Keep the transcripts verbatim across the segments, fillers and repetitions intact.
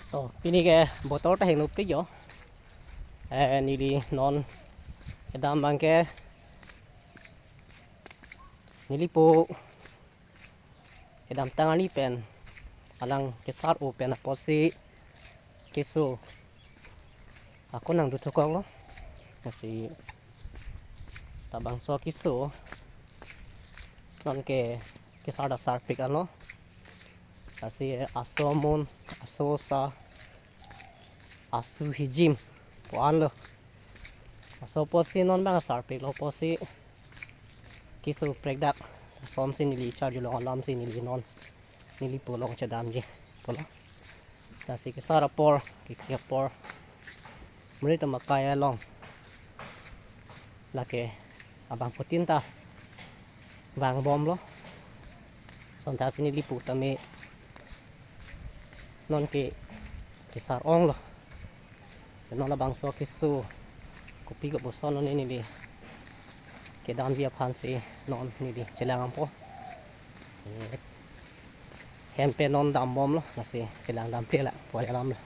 To, pini ke botor ta hengnopik jo. Eh, neli non kedam abang ke neli po kedamtang arni pen alang kesar-o pen apotsi keso ako nangduthu koklo. Lasi labangso keso non ke kesar ta sarpik anlo. Lasi aso amun, aso asa, asu hijim pu anlo. Laso apotsi non abang sarpiklo apotsi keso prekdak. Laso alamsi neli charju long alamsi neli non neli po along chedamji pulo. Lasi kesar apor, kiki apor, muri tamakai along lake abangphutin ta vangbomlo. Sonta si neli po tame non ke kesar onglo. Si non labangso keso kopi kopuson non neli kedamji aphansi non neli chelang dampo. Hem pen non dambomlo, lasi chelang dample la, poi alam la.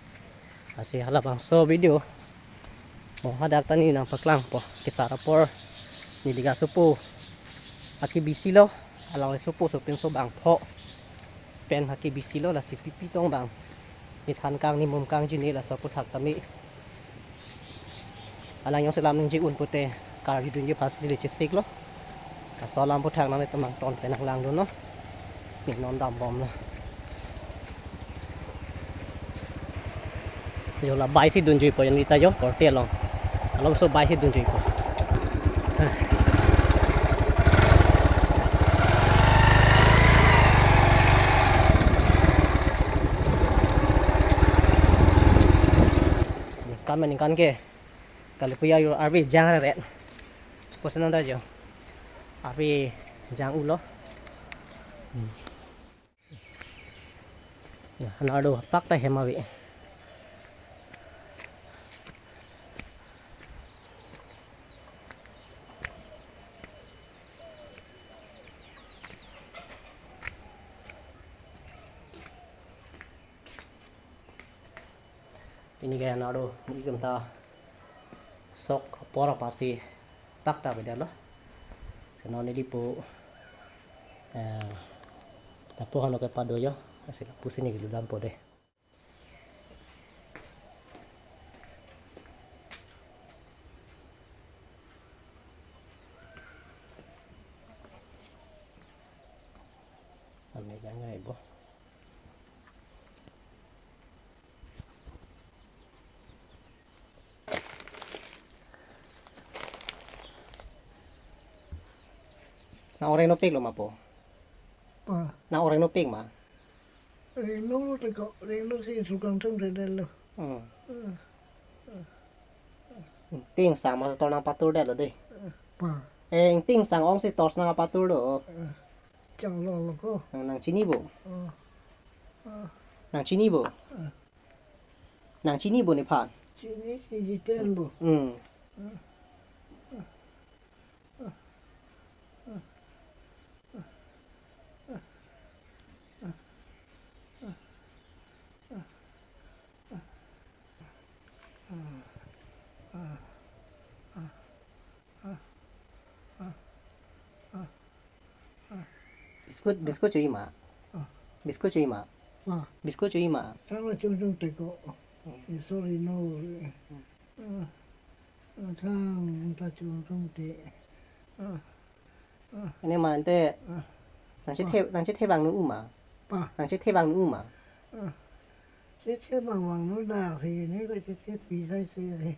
Lasi halabangso video mo hadak ta neli nangpaklangpo, kesar apor neli ke asopo akebisilo, alangli sopo sopinso bangpho pen akebisilo, lasi pipi tong bang nithan kang nimum kangji ne laso aphuthak tame alang jongsi alam ningje un pute karjudunji aphansi neli chesiklo. Laso alam aphuthak nanglitum nangton pen nanglangdunnon. Ne non dambomlo. Jo la bai si dunjuipo, jongsi ta jo korte along. Along so bai si dunjuipo. Ningkan ma ningkan ke kalipuya yo arve jang ret. Pusi non ta jo arve jang ulo. Hmm. Ya, nado pak ta hem ave. Pini ke nado, nelitum ta sok apor apotsi pak ta avedetlo. Si non neli po, eh, lapu hano kepado jo, lasi lapusi neli ludampo dei. Ame jangai bo. Nang-oreng nopiklo ma po? Pa. Nang-oreng nopik ma? Rengno te ko, rengno si sukang thum te delo. Hmm. Hmm. Ingting sang ma setor nangpatur detlo dei. Pa. Eh, ingting sang ong si torch nangpatur do. Chang lo lo ko. Nang, nangchini bo. Ah. Ah. Nangchini bo. Ah. Nangchini bo nephan. Chini si jiten bo. Hmm. Ah. Ah. Ah. Biscuit, biscuit cho-i ma? Ah. Biscuit cho-i ma? Ah. Biscuit cho-i ma? Thang la chungchung te ko. Hmm. Eh, sorry, no. Ah. Ah, thang ta chungchung te. Ah. Ah. Ane ma ante. Ah. Nang chethe, nang chethe vangno u ma? Pa. Nang chethe vangno u ma? Ah. Chethe vang vangno dak he ne ko chethe pi sai se.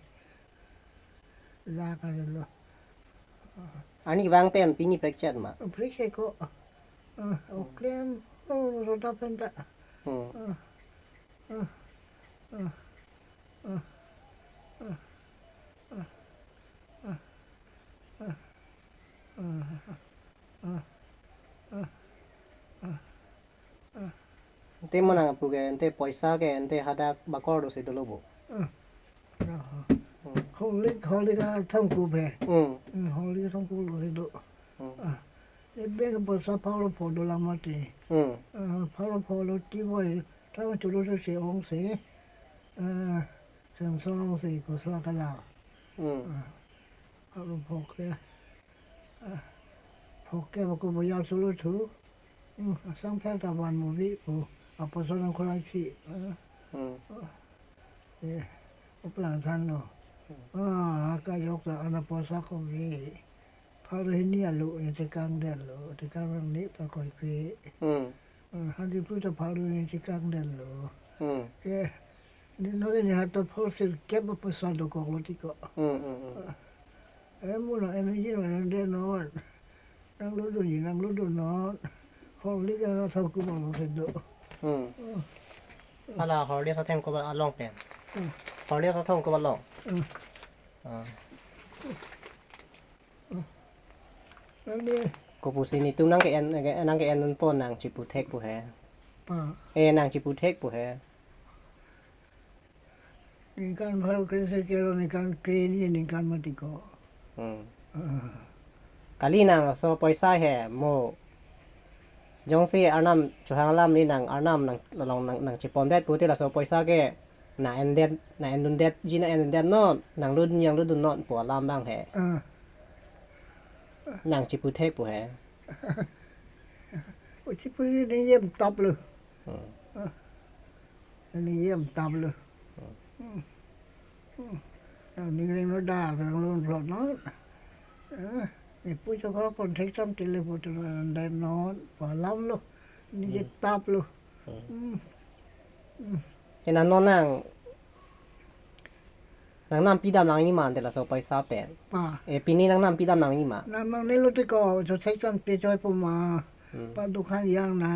Dak lo. Arni vang pen pini prekchet ma? Prekchet ko. Ah, oklem, oh, roda pen ta. Hmm. Ah. Ah. Ah. Ah. Ante mo nangpu ke, ante poisa ke, ante hadak bakor do si dolo bo. Ah. Ah. Hmm. Holy, holy ka thangku be. Hmm. Hmm, holy ka thangku lo si do. Hmm. Ah. Ebe ke poisa pharo pho do la mati. Hmm. Ah, pharo pho lo ti boy, thang chulo se se ong se. Eh, Samson si Kosla Kala. Hmm. Ah, Haru Phoke. Ah, Phoke bako boya solo thu. Hmm, asang phel ta van movie po. Aposo nang khulai si. Ah, Hmm. Eh, uplang than lo. Ah, kajok ta ana posa ko ve. Pharo hini alo ne tekang den lo, tekang nang ne ta koi kre. Hmm. Ah, hadi pu ta pharo hini tekang den lo. Hmm. Ke, ne no ne hata pharo sirkep aposa dokok lo tiko. Hmm, hmm, hmm. Ah, eh, mo na energy na nang den non. Nang lo dun ji, nang lo dun non. Horlicks ka thok ko bang lo se do. Hmm. Hmm. Hala Horlicks atheng ko ba along pen. Hmm. Horlicks atheng ko ba long. Hmm. Ah. Nang ni Kopusi netum nang ke-en, nang ke-en po nang chipu thek pu he. Pa. Eh, nang chipu thek pu he. Ningkan pharo kre sirkep lo, ningkan kre ni ningkan mati ko. Hmm. Ah. Kali nang laso poisa he mo. Jongsi arnam chohang alam ni nang arnam nang along nang, nang chepon det pu te laso poisa ke na en det, na en dun det ji, na en dun det non, nang lo dun, nang lo dun non pu alam bang he. Ah. Nang chipu thek pu he. O chipu ni ni yem tap lo. Hmm. Ah. Ni yem tap lo. Hmm. Hmm. Nang ni ring lo da, ring lo plot non. Ah. Ni pu chokro pon thek tam tele pu tu na den non, pa lam lo. Ni je Hmm. tap lo. Hmm. Hmm. Hmm. Ke nang non nang, nang nam pidam nangji ma te laso poisa pen. Pa. Eh, pini nang nam pidam nangji ma. Nang nang ne lo te ko, cho sek tan pe choi po ma. Hmm. Pa dukan yang na,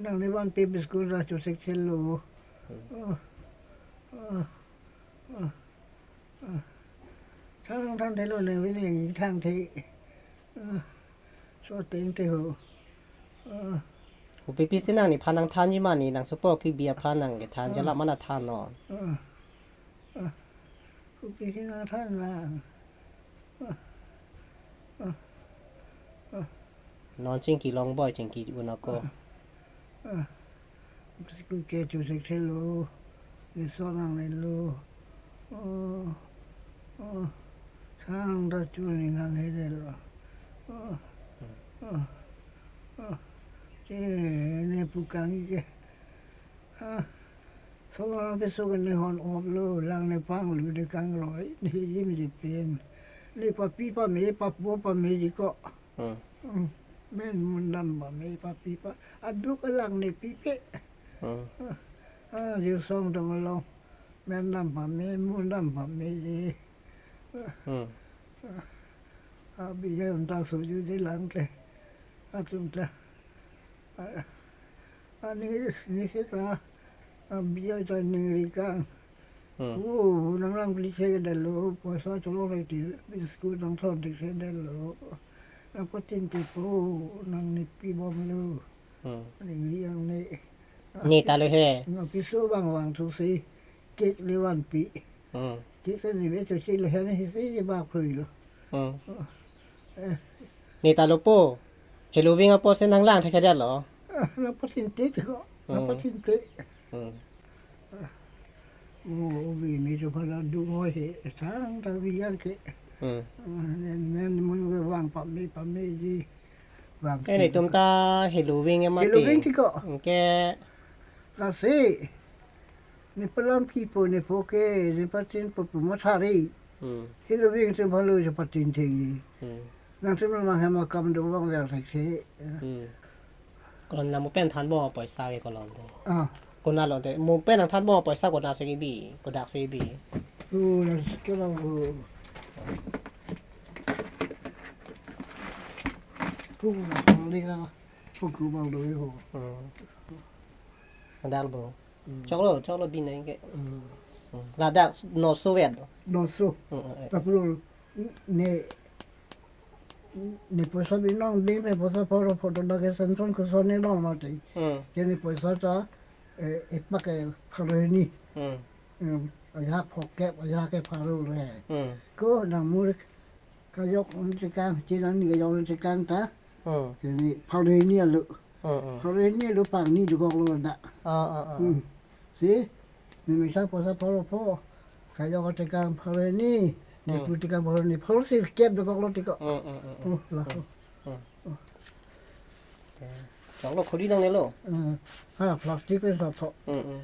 nang ne van pe biscuit ra cho sek sel lo. Hmm. Oh. Oh. Ah, ah. Thang thang the lo ne vini thang the. Ah, so teng te ho. Ah. Kopi pisi nang nephan nang thanji ma, ne nang sopo kebi aphan nang kethan, ah, jala mana than non. Ah, ah. Kopi si nang than lang. Ah, ah, ah. Non chingki long boi, chingki un ako. Ah, ah. Bisi ku ke cho sek sel lo. Ni so nang ne lo. Oh, oh. Sang ta chu ni ngang he de lo. Oh, oh, oh. Che ne pu kang ke. Ha. Solong piso ke ne hon op lo, lang ne pang lo de kang roi, ne jim je pen. Ne papi pame, papo pame ji ko. Hmm. Hmm. Men mun dam pame, papi pa. Aduk alang ne pipe. Hmm. Ah, ah, ju song dam along. Men dam pame, mun dam pame ji. Hmm. Ah, ah, bi je unta so ju de lang te. Atum ta. Ah, ah, ni, ni se ta, ah, bi je ta ni ri kang. Hmm. Oh, nang lang pli che ke dalo, poisa cholo rai ti, biscuit nang thon ti che dalo. Nang patin ti po, nang ne pi bom lo. Hmm. Ni ri ang ne. Ne ta lo he. Nang piso bang vang thu si, cake le van pi. Hmm. Cake le ve cho si le he ne si si bak phrui lo. Hmm. Oh. Eh. Ne ta lo po. Halloween apotsi nang lang thek lo. Ah, nang patin ti ko. Nang Hmm. patin ti. Hmm. Ah. Oh, ubi mi jo pala du mo he. Sang ta bi yang ke. Hmm. Ah, nen, nen mun ke vang pame, pame ji. Vang Ke ti netum ko. Ta Halloween e mati. Halloween ti ko. Ke Lasi. Ne palam kipo ne po ke, ne patin po pu mathari. Hmm. Halloween te bhalu je patin thegi. Hmm. Nang te mang hem akam do bang ver thek se. Hmm. Kon na mo pen than bom poisa ke kolon te. Ah. Kona lo te. Mo pen nang than bom poisa kona si kebi, kodak si kebi. Oh, na ke lo. Oh, na ko le ka. Ko ku bang do ho. Hmm. Dal bo. Hmm. Choklo, choklo bin nai ke. Hmm. Hmm. Ladak noso vet. Noso. Hmm, hmm, eh. Taplo ne, ne poisa binong ding, ne poisa pharo photo lage Samson Kosla ne long mati. Hmm. Ke ne poisa ta, eh, epak ke pharo hini. Hmm. Hmm. Ajahak phokep, ajahak ke pharo le. Hmm. Ko nang mur kajok un tekang, chinang ni kajok un tekang ta. Hmm. Ke ne pharo hini alo. Hmm, hmm. Pharo hini alo pang ni dokok lo da. Ah, ah, ah. Hmm. Si, Nimisa poisa pharo pho. Kajok atekang pharo ni. Hmm. Nipu tekang pharo ni. Pharo sirkep dokok lo tiko. Hmm, hmm, hmm, hmm. Oh, lah. Hmm. Hmm. Oh. Choklo khuri nangnelo. Hmm. Ha, plastic pen sotho. Hmm, hmm.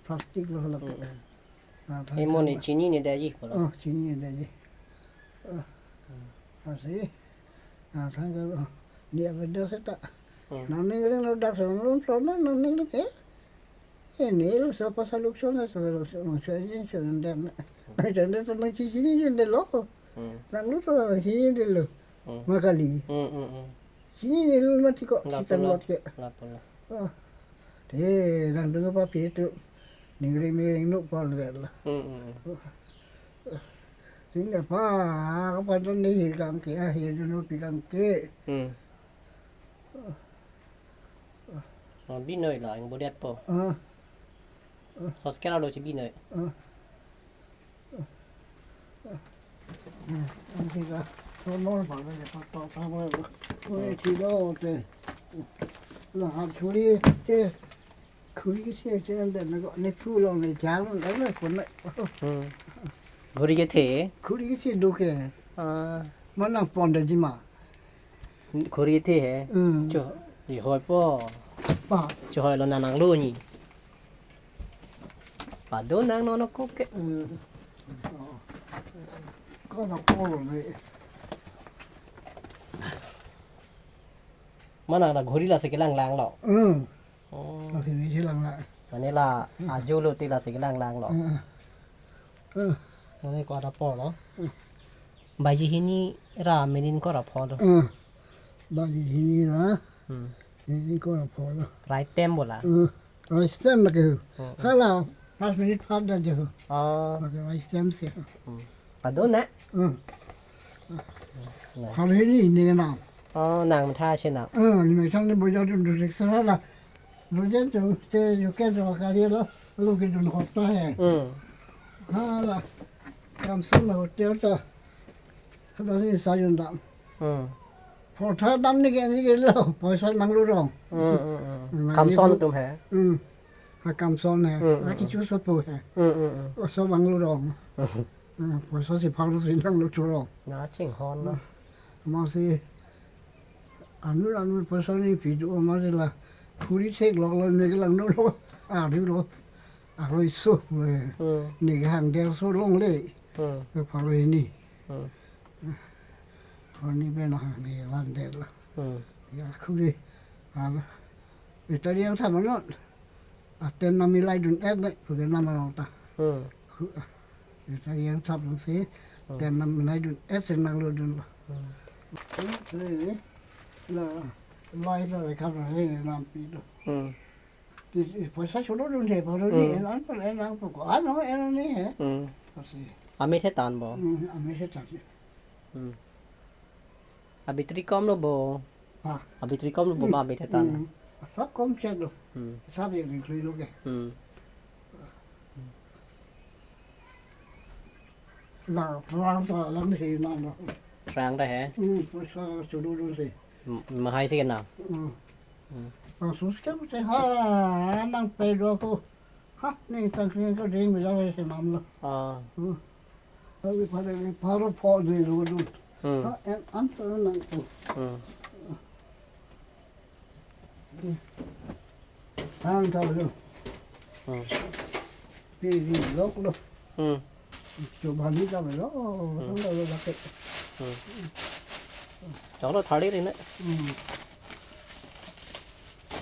Plastic lo lo. Hmm, hmm. Ah, thang Emo ne thang. Chinine daji polo. Oh, chinine daji. Oh. Hmm. Asi. Ah, thang ke, oh. Ni apa dah seta. Hmm. Nangning ring lo dak sa nangrum so nang nangning ring ke. Ini lo so pasal lukso na so lo so so ini so dan. Ai dan so nang chinine lo. Hmm. Nangrum so nang chinine lo. Hmm. Makali. Hmm, hmm, hmm. Chinine lo mati ko. Lapu Chinine lo. Mati ke. Lapu lo. Oh. Te nangdung apa pi tu. Ningring ningring nuk pon vet lo. Hmm, hmm, hmm. Sing apa, kapan tu ni hir kang ke, ah, hir dunu pi kang ke. Hmm. Oh, binoi la, ang bodet po. Ah. Sos kera lo si binoi. Ah. Ah. Ah. Ang sila, so non pa na pa to sa mo. Oi, sila te. La, ha, churi te. Khuri kethe chenam dan ko ne phu long ne chang long dan ko na. Hmm. Khuri kethe? Khuri kethe do ke. Ah. Mana pon da jima. Khuri kethe he? Hmm. Cho, di hoi po. Pa. Cho hoi lo nanang lo ni. Pado nang nono ko ke. Hmm. Ko na ko lo ne. Mana la khuri la si kelang lang lo. Hmm. Oh. Lasi ne chelang la. Mane la ajo lo te lasi kelang lang lo. Eh, eh. Mane ko ada polo. Eh. Baji hini ra minin ko ra polo. Eh. Baji hini ra. Hmm. Minin ko ra polo. Right time bola. Eh. Right time lagi. Hmm, hmm. Hala, pas minute pada je. Oh. Lagi right time si. Hmm. Pado na? Hmm. Na. Hari ini ini na. Oh, nang tha si na. Eh, lima sang ni boja dun dun sik sara la. Boja dun te yuke dun kari lo, lo ke dun hota he. Hmm. Hala. Kam sun na hotel ta. Hala ni sayun dam. Hmm. Photha dam ni ke ni ke lo, poisa nanglo rong. Hmm, hmm, hmm. Nang Kam ni son bu- tum he. Hmm. Ha kam son he. Hmm, hmm, Ha hmm. Kichu sopo he. Hmm, hmm, hmm. Oso nanglo rong. Hmm. Hmm, poisa si pharo si nanglo choro. Na chinghon lo. Hmm. Masi anu anu poisa ni pidu masi la khuri theklok lo ne kelang no lo. Ari lo. Aroi so. Hmm. Ne hang der so longle. Hmm. Ke pharo ini. Hmm. Pharo ni beno ha ne van der lo. Hmm. Ya khuri. Ala. Italian sama no. Aten nami lai dun et ne. Pake nama long ta. Hmm. Khu-, Ita yang thap si, Hmm. Ten nam nai dun, eh, sen nanglo dun lo. Hmm. Eh, eh, la, lai la, eh, kam, eh, nampi lo. Hmm. Ti, ti, poisa cholo dun he, pharo ni, Hmm. en an pon, en an pon, ko, ano, en an ni he. Hmm. Asi. Amit he tan bo. Hmm, amit he tan. Hmm. Abitri kom lo bo. Ha. Abitri kom lo bo ma abit he tan. Hmm. Sab kom chet lo. Hmm. Sab ye ri klui lo ke. Hmm. La, trang ta lang si nang lo. Trang ta he? Hmm, poisa cholo dun si. M-, mahai si ke na? Hmm. Hmm. Ang sus ke pute ha, nang pe do ko. Ha, ne tang kring ko ding bila si nam lo. Ah. Hmm. Abi pada ni pharo pho de lo dun. Hmm. Ha, en an to nang to. Hmm. Ang ta lo. Hmm. Pi ri lok lo. Hmm. Chobani ta lo. Hmm. Tang lo lo ke. Hmm. Choklo thari ri ne. Hmm.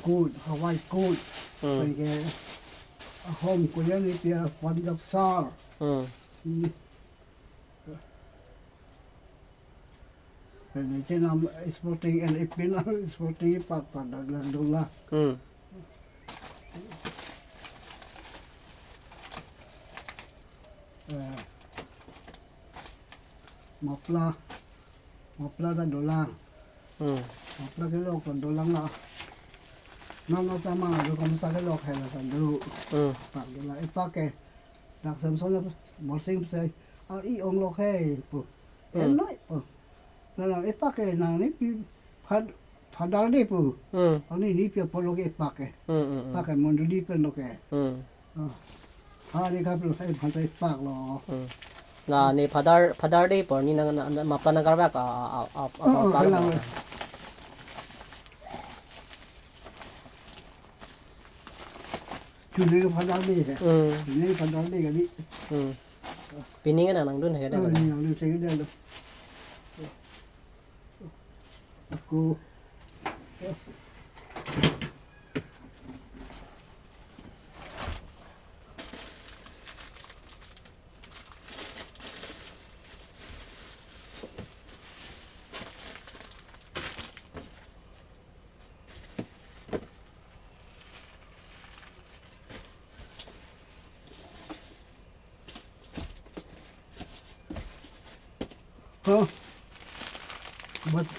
Coat, Hawaii coat. Hmm. Pen ke ahom ko yan ni pia Punjab sar. Hmm. Hmm. Pen chenam sporting en ipin sporting pat pat dak dak dula. Hmm. Eh, mapla, mapla ta dolang. Hmm. Mapla ke lo kon dolang la. Mama sama do kamu sa ke lo khai la kan do. Hmm. Pak dolang, eh, pak ke. Dak Samson na borsing sai, "Ah, i ong lo khai," pu. Hmm. "Eh, noi, oh. Na na, eh, pak ke nang ni pi phad-, phadal de," pu. Hmm. "Oh, ni, ni pi apor lo ke pak ke." Hmm, hmm, hmm. Pak ke mondoli pen lo ke. Hmm. Oh. Hari kap lo, hai phantai pak lo. Hmm. La ne Father, Father Day apor ne nang, nang, nang mapla nangkarvak a, a, a, a, a, Oh, oh, apar lo. Lang. Chule ke Father Day he. Hmm. Chule Father Day kali. Hmm. Pini kan nangdun he Oh, kada. Ni nangdun he kada lo. Ako. Ha? Bat-,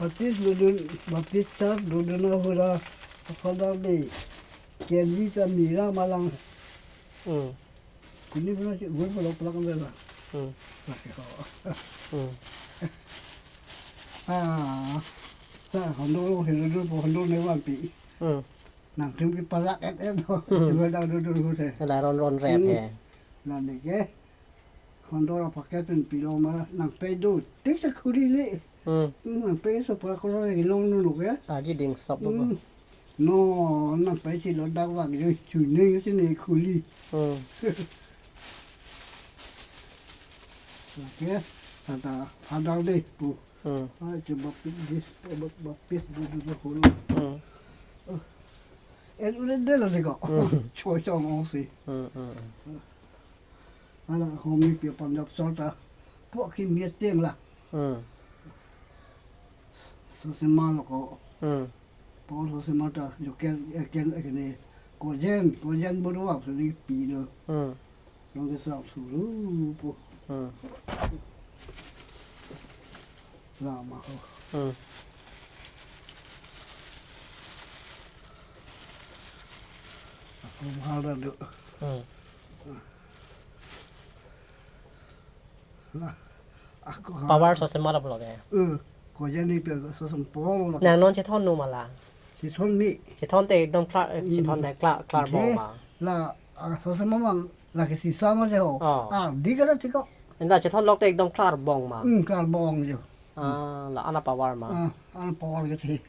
Baptist dodun, Baptist church dodun ahut a Father Day. Kenji ta mira malang. Hmm. Kuni pernah cik gol pelak pelak kan lah. Hmm. Pakai kau. Hmm. Ah, sa hondo hondo hondo ne wan pi. Hmm. Nangtum ke palak et et do. Hmm. Coba dah dodun hu he. Ala ron ron rep Hmm. he. Nang deke. Hondo ra paket pen pilo ma nangpei do. Tik sa khuli le. Hmm. Hmm, nangpei so pura koro ilong nu nuk ya. Aji ding sop Hmm. bo. No, nangpei si lo dak vak jo chuning si ne khuli. Hmm. Okay, ada ada deh pu. Hmm. Ai, coba pik dis, coba bapis dulu dulu. Hmm. Eh, udah deh lah sih kok. Hmm. Coba sama sih. Hmm, hmm, hmm. Ala hom ni pi Punjab sor ta. Pok ki miet teng la. Hmm. Sosema lo ko. Hmm. Paul Sosema ta, jo ken, eh, ken, eh, kene. Kojen, Kojen Borua, so ni pi lo. Hmm. Long ke sa suru po. Hmm. Lama ko. Hmm. Ako mahal dah do. Hmm. Nah, ako ha- Power Sosema lo ke. Eh, Kojen ni pi Sosema Paul lo. Nang non chethon nu ma la. Chethon ni. Chethon te ekdom klar, eh, chethon Hmm. te klar, klar Oke. bom ma. La, ah, Sosema mang, la ke sisa ma je ho. Oh. Ah, di kala tiko. Enda chethon lok te ekdom klar bom ma. Hmm, klar bom jo. Ah, la ana power ma. Ah, ana power ke thi.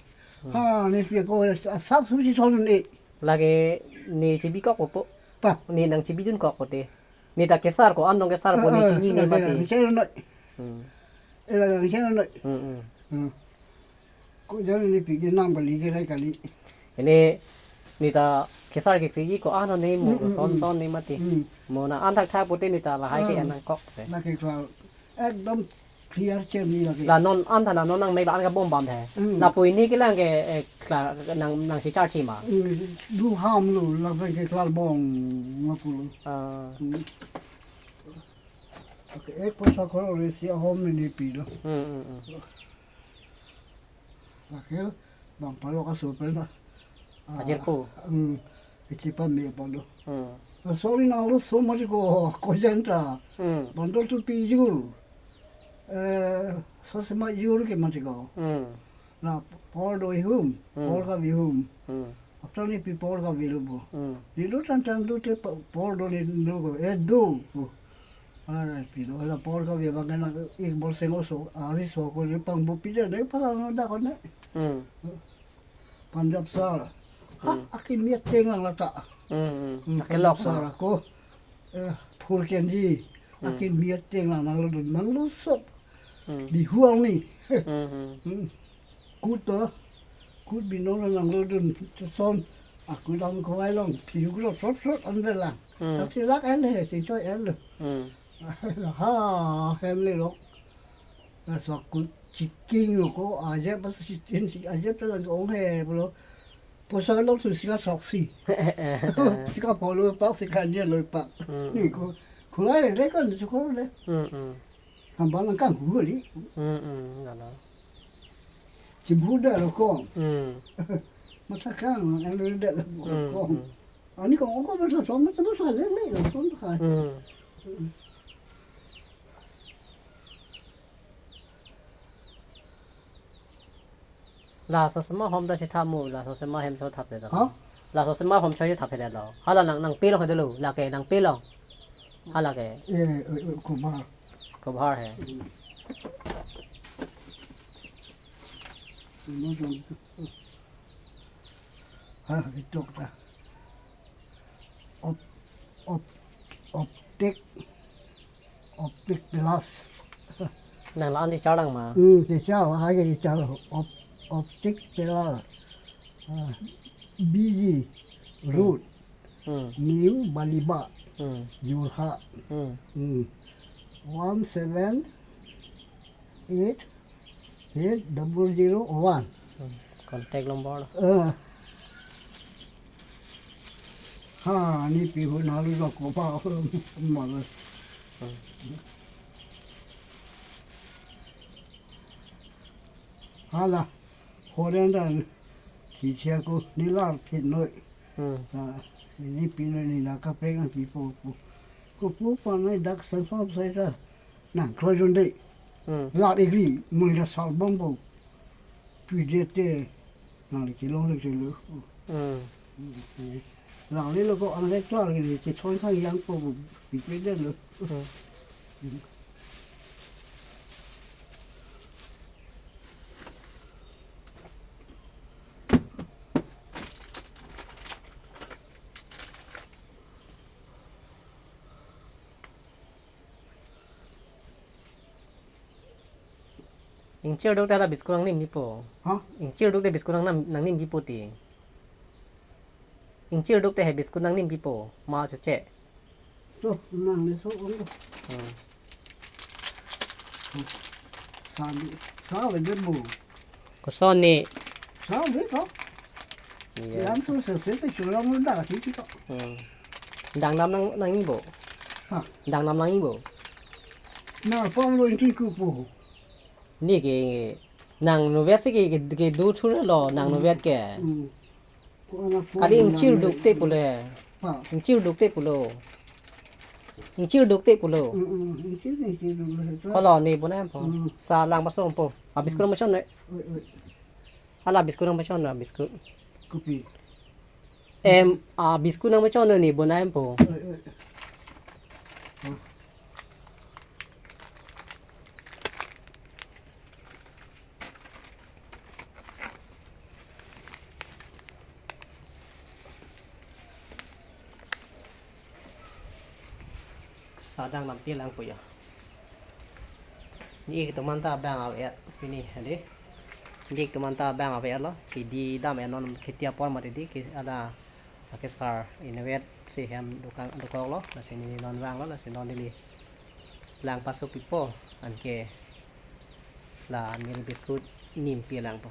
Hmm. Ha, ni pi ko sap su chethon ni. Lake ne chebi kok po. Pa. Ne nang chebi dun kok po te. Ne ta kesar ko, an nong kesar ko, ne Ah, chini ne ah, mati. Nang chero noi. Hmm. Eh, nang chero noi. Hmm, hmm. Hmm. Ko jan ne pi ke nam kali ke rai kali. Ini ne ta kesar ke kriji ko, an ne mo Mm, mm, son mm. son ne mati. Mm. Mo na an thakthak pote ne ta lahai ke Ah. an nangkok te. Lake klar. Ekdom clear chem ni lake. La non an tha na non nangmek la an kabom bam the. Mm. Lapu ini kelang ke, eh, klar nang, nang si charchi ma. Mm, du ham lo, lapen ke klar bom, lapu lo. Ah. Mm. Okay, ek poisa koro resi ahom ni pi lo. Hmm, hmm, hmm. Lake, bang palo ka super na. Ah, Ajir ko. Hmm, iti pa me pa lo. Hmm. Ah, sorry, nang lo so mati ko, Kojen ta. Hmm. Bandol tu pi jur. Eh, Sosema jur ke mati ko. Hmm. La Paul do ihum, Hmm. Paul ka bihum. Hmm. After ni pi Paul ka bilu bo. Hmm. Ni lo tan tan do te pa-, Paul do ni lo ko, eh, do. Ara pi lo, la Paul ka bi bang na ik bol seng oso, ari so ko ni pang bo pi de, de pa no da ko ne. Hmm. Punjab sar. Ha, Hmm. aki miet teng lang lata. Hmm, hmm. Hmm, Aki lok Punjab sar ma. Ko. Eh, phur kenji. Hmm. Aki miet teng lang nang lo dun, nang lo sop. Hmm. Bihuang ni. Hmm, hmm. Hmm. Kut to, kut binong nang lo dun, son, aku dam ko ai long, piu lo sot sot an de lang. Hmm. Tapi lak el he, si choi el. Hmm. Ha, hem le lo. Na so kut chiking lo ko, aje pas si tin si, aje pe lang ong he, bolo. Posa lo su sika soksi. Sika polo pak, sika dia lo pak. Hmm. Ni ko, kulai le, le kan, su ko le. Hmm, hmm. Hamba lang kang hu li. Hmm, hmm, ya na. Chibuda lo kong. Hmm. Masa kang, ang lo da lo Hmm, kong. hmm. Ani kong ko masa so, masa masa le le lo son ka. Hmm. La Sosema hom ta si thap mu, la Sosema hem so thap te ta. Ha? Laso sema hom choi thap hedet lo. Hala nang, nangpi long hedet lo. Lake nangpi long. Hala ke. Eh, eh, eh, Kumar. Kumar he. Hmm. Ini dong. Ha, itu ta. Op-, op-, optic, optic plus. Nang la-an si charlang ma? Hmm, si char, ha, si char. Op-, optic plus. Ah, B G, Hmm. Road. Hmm. New Baliba. Hmm. Jorhat. Hmm. Hmm. One seven eight eight double zero one. Hmm. Contact number. Eh. Ha, ne pi hu nalu lo ko pa malu. Hmm. Hala, horen dan si chia ko ne lar phin noi. Hmm. Ah, ne pi noi ne la kaprek nangpipo ko. Kopu pa noi dak Sansar sai ta nangkroi dunde. Hmm. Lar igri, mui la sal bombo. Pidete, nangli kelongle chelo. Hmm. Hmm. Langle lo ko angle klar gini, kethon thang yang po, pipe den lo. Hmm. Ingchir duk te la biscuit nangnim pipo. Ha? Ingchir duk te biscuit nang, nang, nangnim pipo ti. Ingchir duk te he biscuit nangnim pipo. Ma cheche. To, nang le so ong. Hmm. Sa, sa le de mo. Koson ni. Sa le to. Iya. Yang so se se te chulang lo da si to. Hmm. Dang nam nang, nangji bo. Ha. Dang nam nangji bo. Na pom lo inti ku po. Ne ke nang novet si ke, ke, ke do thur lo nang novet ke. Hmm. Ko ana pom Kali lo ingchir nang duk te pule. Ha. Ingchir duk te pulo. Ingchir duk te pulo. Hmm, hmm. Ingchir, ingchir duk lo. Kolo ne bonai po. Hmm. Sa lang paso po. A biscuit nang pachon noi. Oi, oi. Hala biscuit nang pachon noi, biscuit. Kopi. Em, a biscuit nang pachon noi ne bonai po. Oi, oi. Sa dang nam pi lang po ya. Ne ik toman ta bang avet pini hadi. Ne ik toman ta bang avet lo. Kidi dam ya non kheti apor mati di ke ada akesar inutvet si hem dukang dukok lo. Lasi ne non vang lo, lasi non neli lang paso pipo anke la Milk biscuit nim pi lang po.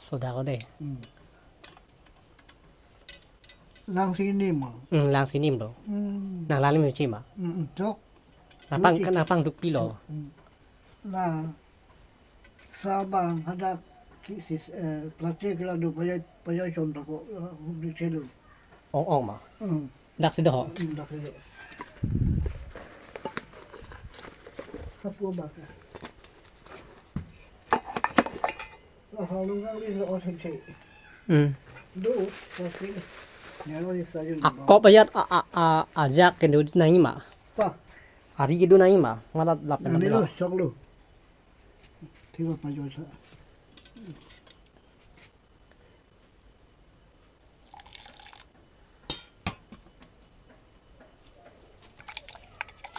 Sodak lo dei. Hmm. Lang si nim ma. Hmm, lang si nim lo. Hmm. Nang lang nim chi ma. Hmm, hmm, chok. Napang, Luti. Napang dukpi lo. Hmm. Na sa bang hadak ki sis, eh, plastic la do payo, payo chom ta ko, eh, hum di chelo. Ong ong ma. Hmm. Dak si do ho. Hmm, dak si do. Kapu bak. Hmm. Akop ayat a, a, a, ajak kedo nangji ma. Ari kedo nangji ma. Mala lapen lo. Chok lo. Thilo pa jo sa.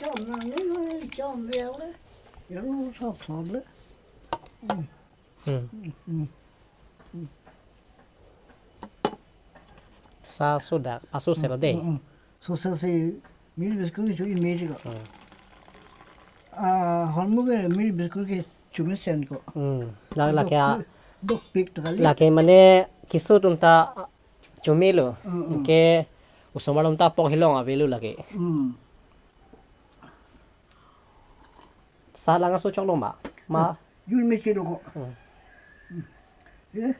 Chom nangji, chom biang le. Ya lo sok sok le. Hmm. Hmm. Hmm. Sa sodak, paso sel dei. Hmm, hmm. So sel si miri biscuit chu image ko. Hmm. Ah, hormu ke miri biscuit ke chumi sen ko. Hmm. La, lake a, dok pik to kali. Lake mane keso atum ta chumi lo. Hmm, hmm. Ke osomar atum ta pok hilong ave lo lake. Hmm. Sa lang aso chok lo ma. Ma. Jun me chelo ko. Hmm. Eh.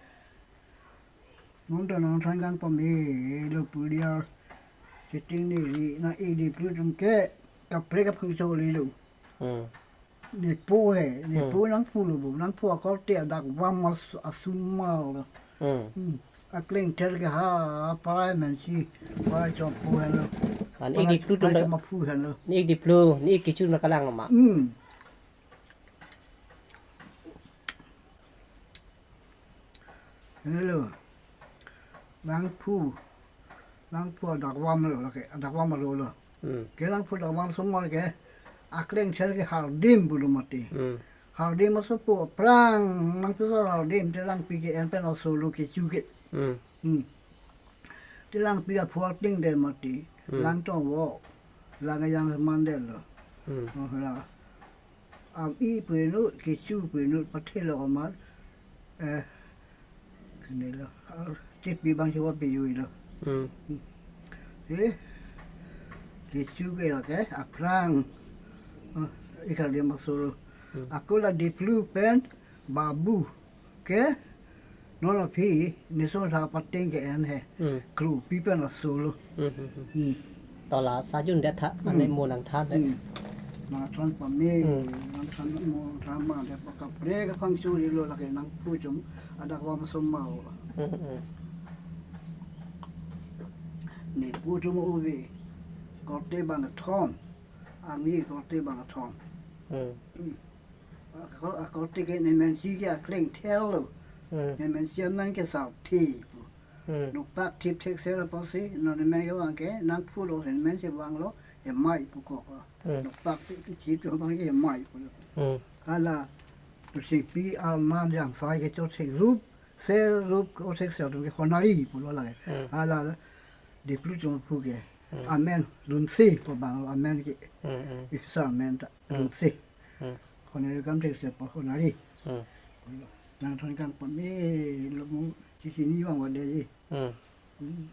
Nonta nangthan kangpame lo pu dia. Sitting ni na e di plu tum ke kaprek kaphang choli lo. Hmm. Nepo he, nepo, hmm, nangphu lo bo, nangphu akorte adak vam as-, asumar lo. Hmm. Hmm. Akleng ther ke ha, parai mensi, parai chompo hen lo. An parai, ik di plu tum parai da, chomaphu hen lo. Ni ik di plu, ni ik kecho na kalang ma. Hmm. Hello. Nangphu. Nangphu adak vam lo, lake, adak vam lo lo. Hmm. Ke nangphu adak vam asomar ke. Akleng ther ke hardim pulo mati. Hmm. Hardim asopo aphrang, nangphu sa hardim, te langpi ke en pen aso lo kecho ke. Hmm. Hmm. Te langpi aphu ating de mati. Hmm. Lang tong vo. Lang yang mandel lo. Hmm. Oh, la. Am i pu inut, kecho pu inut, pathe lo amar. Eh, kene lo. Ah, chit pi bang chewa pi yui lo. Hmm. Eh, kecho ke lake, aphrang. Ah, ikar dia masuk lo. Hmm. Ako la di plu pen, babu. Ke, non aphi, nisong sa pateng ke en he. Hmm. Kru pi pen aso lo. Hmm, hmm, hmm. Hmm. To la sa jun det tha, hmm, ane mo nangthan det. Hmm. Nangthan pame, hmm, nangthan mo nangthan ma det pa kaprek kaphang choli lo lake nangphu chom, adak vam asomar. Hmm, hmm. Nepo chom ove, korte bang thom, angni korte bang thom. Hmm. Hmm. Ako, akorte ke nemensi ke akleng ther lo. Hmm. Nemensi amen ke sarthe pu. Hmm. Nokpak thip thek ser apotsi, non nemen ke bang ke, nangphu lo, nemen si bang lo, emai pu kok lo. Hmm. Nokpak thip thip lo bang ke emai pu lo. Hmm. Hala, tu si pi alman yang sai ke chot si rup, ser rup ke otsek ser ke honari pu lo lake. Hmm. Hala, di plu chomaphu ke. Hmm. Amen, Lunsi pu bang lo, amen ke. Hmm, hmm. Ipsa amen ta, hmm, Lunsi. Hmm. Honari kam thek se pa honari. Hmm. Nangthan kangpame lo mu chisi ni vang vade ji. Hmm. Hmm.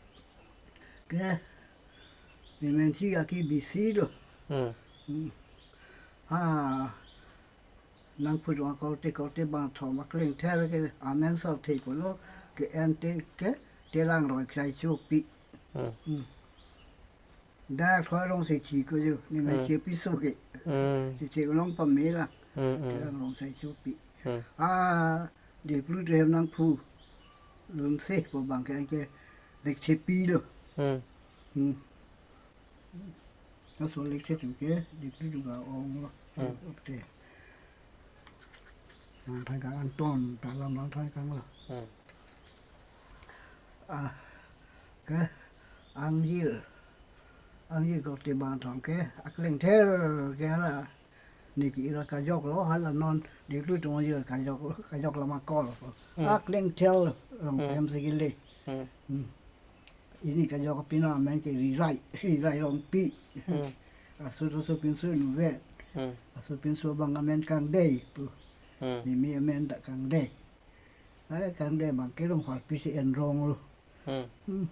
Ke, nemensi aki bisi lo. Hmm. Hmm. Ha, nangphu akorte korte bang thom akleng ther ke amen sarthe pulo ke en te ke telang roi krai chopi. Hmm. Hmm. Dak thoi rong si thi ko jo, nemen, hmm, si piso ke. Hmm. Si thi long pame la. Hmm, hmm. Ke rong sai chopi. Hmm. Ah, di plu te hem nangphu. Lunsi pu bang ke ke lek chepi lo. Hmm. Hmm. Aso lek chepi ke, di plu tu ka ong lo. Hmm. Opte. Nangthan kang anton, ta lam nangthan kang lo. Hmm. Ah, ke, angjir. Angjir korte bang thom ke, akleng ther ke la. Niki ira kajok lo, hala non, di plu tum angjir kajok lo, kajok lama kol. Hmm. Akleng ther lo, rong, hmm, hem si kele. Hmm. Hmm. Ini kajok pina amen ke Rirai, Rirai Rongpi. Hmm. Aso aso pinso nuvet. Hmm. Aso pinso bang amen Kangdei pu. Hmm. Nimi amen ta Kangdei. Hai kangde abang ke Rongpharpi si enrong lo. Hmm. Hmm.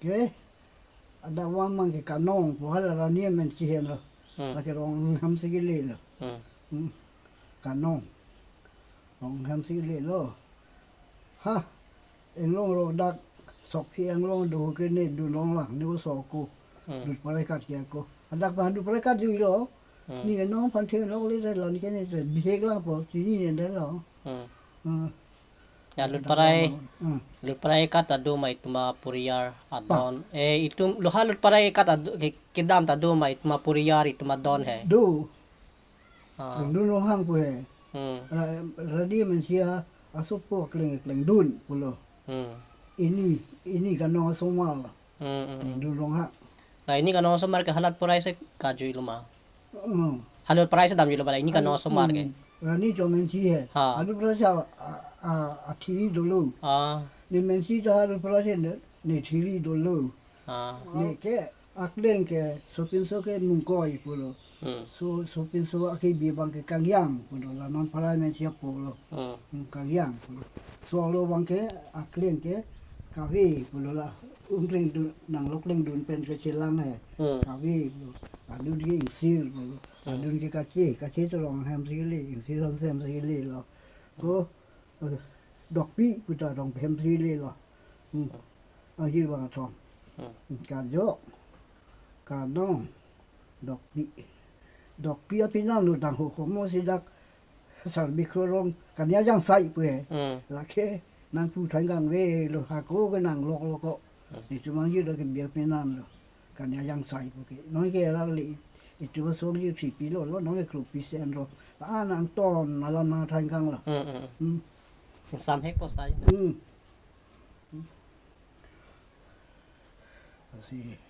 Ke, adap abang ke Kanong pu hala Rani amen si henlo. Hmm. Lake Ronghang si kele lo. Hmm. Hmm. Kanong. Ronghang si kele lo. Ha. Englong ro dak sokphi englong do ke ne dun long lang ne ko so ko. Hmm. Lut parai kat ke ko. Adap pa lut parai kat jui lo. Hmm. Ne nong phan the lok le la ne ke ne te bihek lang po si ne ne lo. Hmm. Hmm. Ya, lut parai, hmm, lut parai kat ta do ma itum aporiar adon. Eh, itum lo ha lut parai kat ta do ke, kedam ta do ma itum aporiar itum adon he. Do. Ah. Dun dun Ronghang pu he. Hmm. Ra-, Rani amen si asopo kleng kleng dun pulo. Hmm. Ini, ini Kanong asomar lo. Hmm, hmm, hmm. Dun Ronghang. La ini Kanong asomar ke ha lut parai si kajui lo ma. Hmm. Ha lut parai si damjui lo bala ini Kanong asomar ke. Hmm. Rani cho amen si he. Ha. Ha lut parai si a, a, a, athiri dolo. Ah. Ne amen si ta ha lut parai si ne, ne thiri dolo. Ah. Ne ke akleng ke sopinso ke Mungkoi pulo. Hmm. So, sopinso akebi abang ke Kangyang pulo la non parai amen si apo lo. Hmm. Hmm, Kangyang pulo. So lo abang ke akleng ke Kave pulo la. Ung kleng dun, nang lo kleng dun pen kechelang he. Hmm. Kave pulo. Adun ke Ingsir pulo. Hmm. Adun ke Kache, Kache to Ronghang si kele, Ingsir Hanse si kele lo. Ko, eh, Dokpi pu ta Rongphem si kele lo. Hmm. Ahir abang athom. Hmm. Kajok, Kanong, Dokpi. Dokpi apenan lo dang ho komo si dak Sarbikro Rong Kania Jangsai pu he. Hmm. Lake nangpu thang kangve lo hako ke nang lok lok ko. Hmm. Itum amangjir dak ke bi apenan lo. Kania Jangsai pu ke. Non ke la le itum asong ji thipi lo lo non ke kropi si enrong. Ah nang ton alam nang thang kang lo. Hmm, hmm, hmm. Hmm. Sam hek ko sai. Hmm. Asi.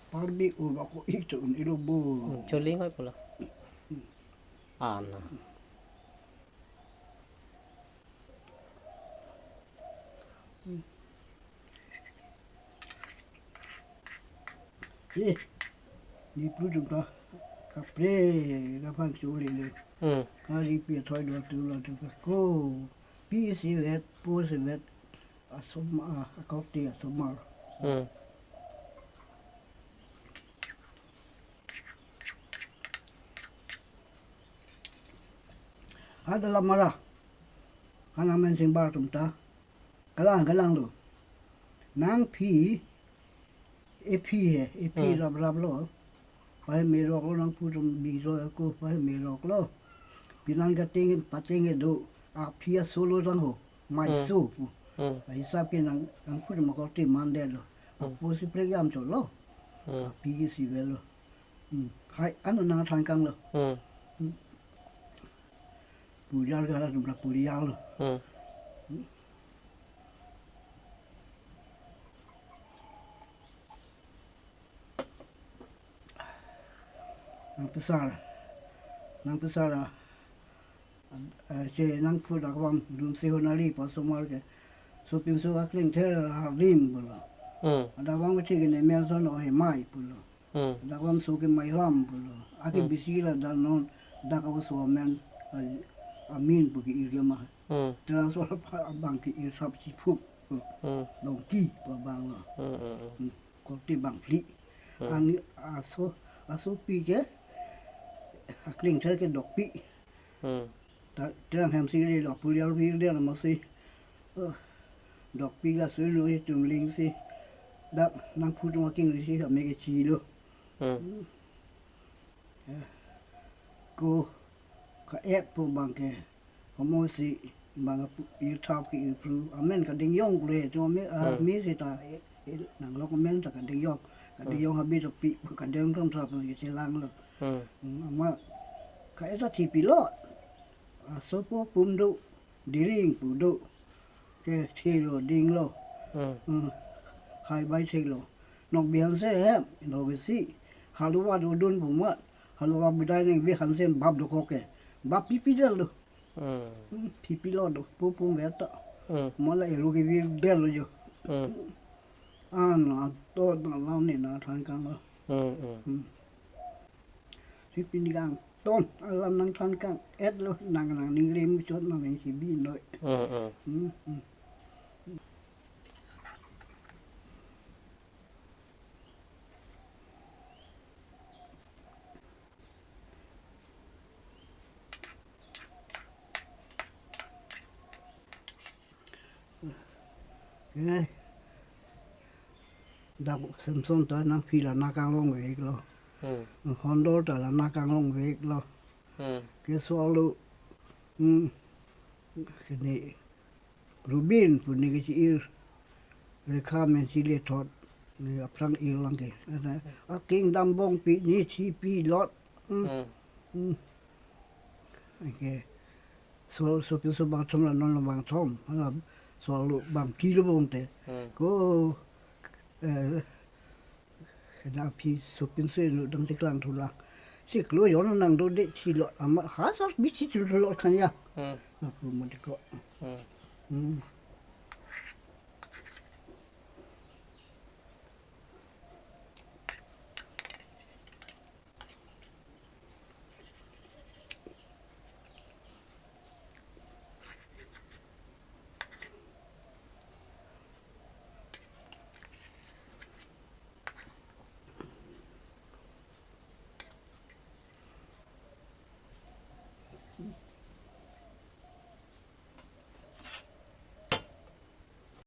Parbi u bako ik chun ilo bo. Hmm, chuling hoi pulo. Ana. Eh, ne plu dum ta kapre kaphan chuli le. Hmm. Ari pi thoi do tu lo tu ko. Pi si vet, pu si vet. Asomar, ah, akokti asomar. Hmm. Ada lamara. Hana men sing bar tum ta. Kalang, kalang lo. Nangphi, ephi he, ephi Hmm. rap rap lo. Pai merok lo nangpu tum bijo ako, pai merok lo. Pinang kating, pating do. Aphi asolo tang ho. Mai Hmm. so pu. Hmm. Hisap ke nang, nangpu tum akokti mandet lo. Hmm. Apo si prekjam chot lo. Hmm. Aphi si vel lo. Hmm. Hai, ano nang thang kang lo. Hmm. Hmm. Puriar ke hala tum ta puriar lo. Hmm. Nang pesar. Nang pesar, ah, eh, che nangpu dak abang dun si honali pa somar ke. Sopinso akleng ther hardim pulo. Hmm. Ada abang che ke ne men son o he mai pulo. Hmm. Dak abang so ke mai ram pulo. Ake Hmm. bisi la dan non dak aso amen, eh, amin pu ke ir ke ma. Hmm. Transfer pa abang ke ir sap si phu. Hmm. Dongki pa abang lo. Hmm, hmm, hmm. Hmm. Korte bang phli. Hmm. Ang aso, asopi ke akleng ther ke Dokpi. Hmm. Ta, terang hem si le lo puriar vir de lo masi. Oh. Dokpi ga sui no itum ling si. Dak nangpu tum aking ri si ame ke chi lo. Hmm. Ya. Ko ka-et po abang ke. Komo si abang pu-, ir thap ke ir pru. Amen kading yong kule tu ame, ah, Hmm. mi si ta, eh, eh, nang lok amen ta kading yong. Kading Hmm. yong habit api, kading thom thap ke chelang lo. Hmm. Hmm, ama ka-et ta thipi lo. Asopo pum do, diring pu do. Ke thilo ding lo. Hmm. Hmm. Hai bai thilo. Nok bihan se hem, nok si. Haluwa do dun pu mat. Haluwa bidai neng bi han sen bap dokok ke. Bap pipi del do. Hmm. Hmm, pipi lo do. Pu pum veta. Hmm. Mala eru ke vir del lo jo. Hmm. An ato na lam ni na thang kang lo. Hmm, hmm. Hmm. Pipin gang ton alam nangthan kang-et lo, nang nang ningrem chot nang nang si binoi. Hmm, hmm. Hmm, hmm. Eh. Dak Samson ta nangphi la nangkanglongvek lo. Hmm. Hondor ta la nangkanglongvek lo. Hmm. Ke solo. Hmm. Kene Rubin pu ne kechi-ir. Rekha men si le thot. Ne aphrang irlang ke. Aking dambong pi ne si pi lot. Hmm. Hmm. Hmm. Anke. So, sopinso bangthom la non lo bangthom. Hala solo bangphli lo bong te. Hmm. Ko, eh, na phi sopinso inut dang tiklang thulang. Si klo yon nang do de si lo ama ha sor bi si thu lo kan ya. Hmm. Apu mo de ko. Hmm. Hmm.